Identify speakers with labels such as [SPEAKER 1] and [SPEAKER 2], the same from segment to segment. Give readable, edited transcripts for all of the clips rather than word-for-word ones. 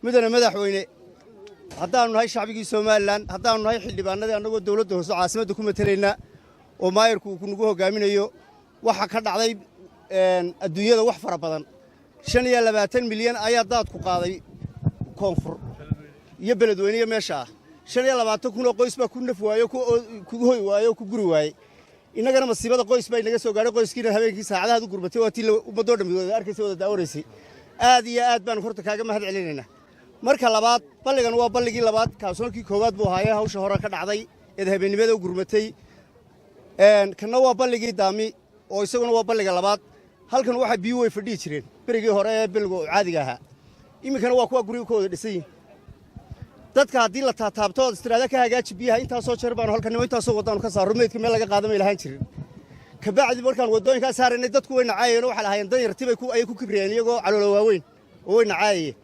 [SPEAKER 1] Mudane madaxweyne, haddaannu nahay shacbigii Somaliland, haddaannu nahay xildhibaanadii, annagoo dawladda hoose caasimadda ku matelaynaa oo maayarku uu nagu hoggaaminayo, waxa ka dhacday adduunyada wax fara badan. 25 milyan ayaa daadku qaaday koonfur iyo Beledweyne iyo meesha ah. 25,000 oo qoys baa ku naf waayo, ku hoy waayo, ku guri waayey. Innagana masiibada qoys baa inaga soo gaadhay. Qoyskiina habeenkii saacadahaad u gurmatay waa tii ummaddoo dhammi wada arkaysa, wada daawanaysay. Aad iyo aad baanu horta kaaga mahad celinaynaa. Marka labaad, balligan waa balligii labaad. Kaabsoolkii koowaad buu ahaayee hawsha hore ka dhacday eed habeennimada u gurmatay. Kanna waa balligii Daami oo isaguna waa balliga labaad. Halkan waxaa biyuu way fadhihi jireen berigii hore ee balliga oo caadiga ahaa. Iminkana waa kuwa guriga ka wada dhisan yihin. Dadka haddii la taataabto ood istiraada ka hagaaji biyaha, intaasoo jeer baanu halkan intaasoo waddaanu ka saarro, meydka meel laga qaada may lahaan jirin. Kabacdi markaan waddooyinkaa saaraynay, dadku way nacaayeen oo waxay lahaayeen danyarti bay ayay ku kibriyeen iyagoo caloola waaweyn oo way nacaayeen.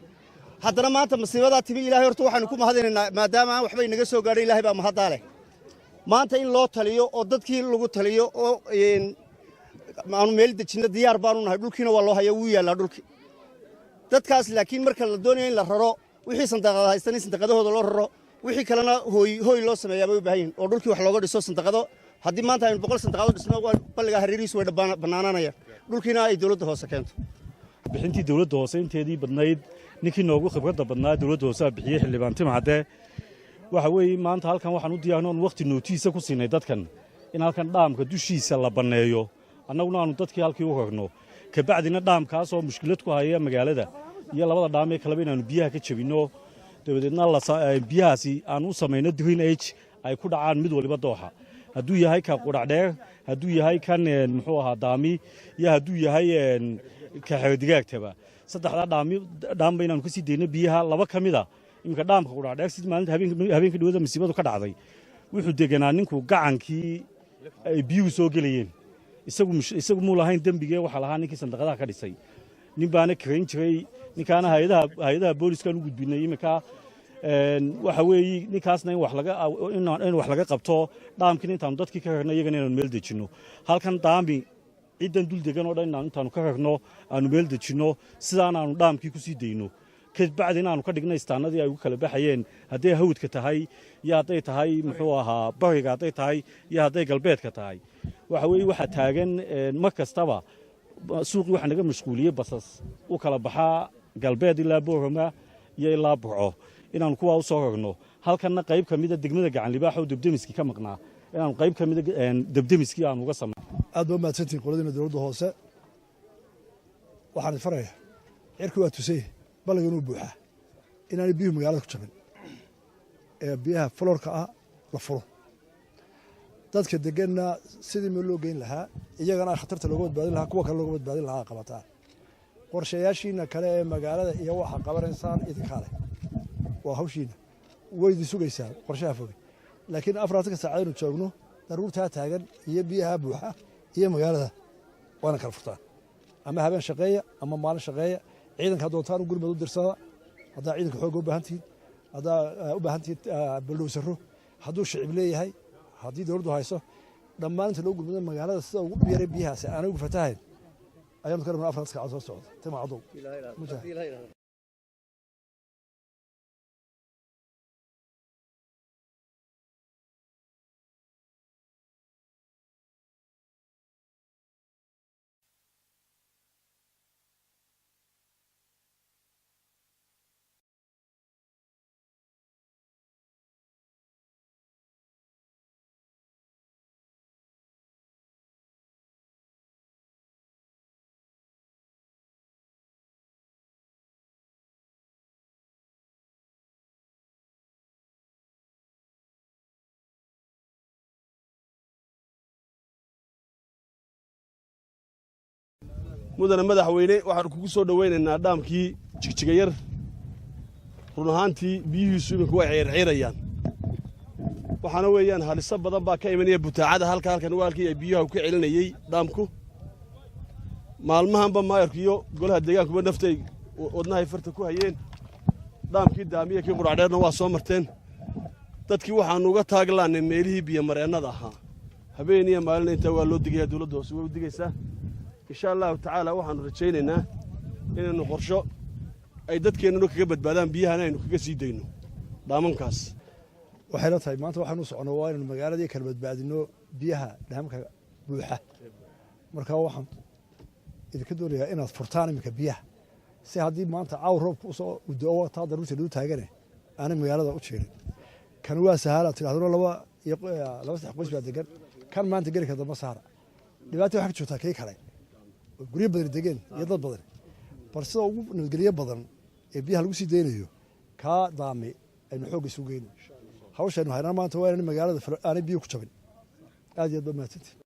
[SPEAKER 1] Haddana maanta masiibadaa timi, Ilaahay horta waxaanu ku mahadinaynaa maadaama aan waxbay naga soo gaadhay. Ilaahay baa mahaddaa leh. Maanta in loo taliyo oo dadkii lagu taliyo oo aanu meel dejinno diyaar baanu nahay. Dhulkiina waa loo haya, wuu yaallaa dhulkii dadkaas. Laakiin marka la doonayo in la raro, wixii sandaqada haystan in sandaqadahooda loo raro, wixii kalena hooy hooy loo sameeyaa bay u baahan yihin oo dhulkii wax looga dhiso sandaqado. Haddii maanta aynu 100 sandaqado dhisno, balligaa hareerihiisu way bannaanaanayaan, dhulkiina ay dowladda hoose keento.
[SPEAKER 2] Bixintii dowladda hoose inteedii badnayd, ninkii noogu khibradda badnaa dowladda hoose a bixiyey, Xildhibaan Timcadde. Waxa weeye, maanta halkan waxaan u diyaarno oon wakhti notice ku siinay dadkan in halkan dhaamka dushiisa la banneeyo, annaguna aanu dadkii halkii u ragno. Kabacdina dhaamkaasoo mushkilad ku haya magaalada iyo labada dhaam ee kaleba inaannu biyaha ka jebinno, dabadeedna biyahaasi aan u samayno drainage ay ku dhacaan mid waliba dooxa, hadduu yahay ka Qudhacdheer, hadduu yahay kan muxuu ahaa Daami, iyo hadduu yahay ka Xerodigaagtaba. Saddexdaa dhaami dhaamba inaanu ka sii dayno biyaha. Laba ka mid a iminka dhaamka Qudhacdheer, sidii maalinta habeenka dhawada masiibadu ka dhacday, wuxuu deganaa ninku gacankii ay biyuhu soo gelayeen. Isagu muu lahayn dembigee, waxaa lahaa ninkii sandaqadaha ka dhisay. Nin baana karayn jiray, ninkaana hay-adaha booliskaan u gudbinay. Iminka waxa weeye ninkaasna in wax laga qabto. Dhaamkiina intaanu dadkii ka rarno, iyagana inaanu meel dejinno. Halkan Daami ciddan dul degan oo dhan intaanu ka rarno, aanu meel dejinno, sidaan aanu dhaamkii ku sii dayno. Kabacdina aanu ka dhigno istaanadii ay ugu kala baxayeen, hadday hawdka tahay iyo hadday tahay muxuu ahaa bariga, hadday tahay iyo hadday galbeedka tahay. Waxa weeye, waxaa taagan mar kastaba suuqii waxaa naga mashquuliyey basas u kala baxaa galbeed ilaa Boorama iyo ilaa Burco, inaanu kuwaa u soo rarno. Halkanna qayb ka mida degmada Gacan Libaax oo debdemiskii ka maqnaa, inaanu qayb ka mida debdemiskii aanu uga samay.
[SPEAKER 3] Aad ba mahadsantihin qoladiina dowladda hoose. Waxaan idfarayaa, cirki waa tusay balliga inuu buuxaa, inaanay biyuhu magaalada ku jabin ee biyaha floodka ah la furo. Dadka deganna sidii meel loo geyn lahaa, iyagana khatarta looga badbaadin lahaa, kuwa kale looga badbaadin lahaa qabataan. Qorshayaashiina kale ee magaalada iyo waxa qabanaysaan idinkaa leh, waa hawshiina, way idin sugaysaa qorshaha foge. Laakiin 24-ka saacad aynu joogno, daruurtaa taagan iyo biyaha buuxa iyo magaalada waana kala furtaan. Ama habeen shaqeeya ama maalin shaqeeya. Ciidanka doontaan u gurmad u dirsada, haddaa ciidanka xoogga u baahan tihiin, haddaa u baahan tihiin baldoosaro, hadduu shicib leeyahay, haddii dowladdu hayso, dhammaan inta loo gurmado magaalada sida ugu dhib yaray biyahaasi aanay ugu fatahayn ayaanu ka rabnaa 4-ta saacad soo socda. Tima Cadow.
[SPEAKER 4] Mudane madaxweyne, waxaanu kugu soo dhowaynaynaa dhaamkii Jigjigayar. Run ahaantii biyihiisu iminku way ciirciirayaan, waxaana weeyaan haliso badan baa ka imanaya butaacada halka. Halkan waa halkii ay biyuha ka celinayey dhaamku. Maalmahanba maayarku iyo golaha deegaankuba naftay wadnahay farta ku hayeen. Dhaamkii Daamiya, kii Qudhacdheerna waa soo marteen. Dadkii waxaannu uga taaglaannay meelihii biyomareennada ahaa. Habeen iyo maalina intaa waa loo digayaa, dowladda hoose way u digaysaa. Insha Allahu tacaala waxaannu rajaynaynaa inaynu qorsho Ay dadkeennuna kaga badbaadaan, biyahana aynu kaga sii dayno dhaamamkaas.
[SPEAKER 3] Waxay la tahay maanta waxaanu socono waa inaynu magaaladii kala badbaadino biyaha dhaamka buuxa. Marka waxaan idinka doonayaa inaad furtaan iminka biyaha, si haddii maanta caaw roobka usoo udoo taa daruurta lagu taagane aanay magaalada u jeerin. Kan waa sahala tidhahdona laba iyo laba saddex qoys baa degan. Kan maanta geli ka damba saara dhibaata waxaa ka joogtaa kii kale oo guryo badan degeen iyo dad badan. Bal sida ugu nabadgelyo badan ee biyaha lagu sii daynayo kaa daami aynu xoogga isugu geyno. Hawshaynu haynaa maanta waa inaan magaalada aanay biyo ku jabin. Aad iyo aad baa mahadsantihin.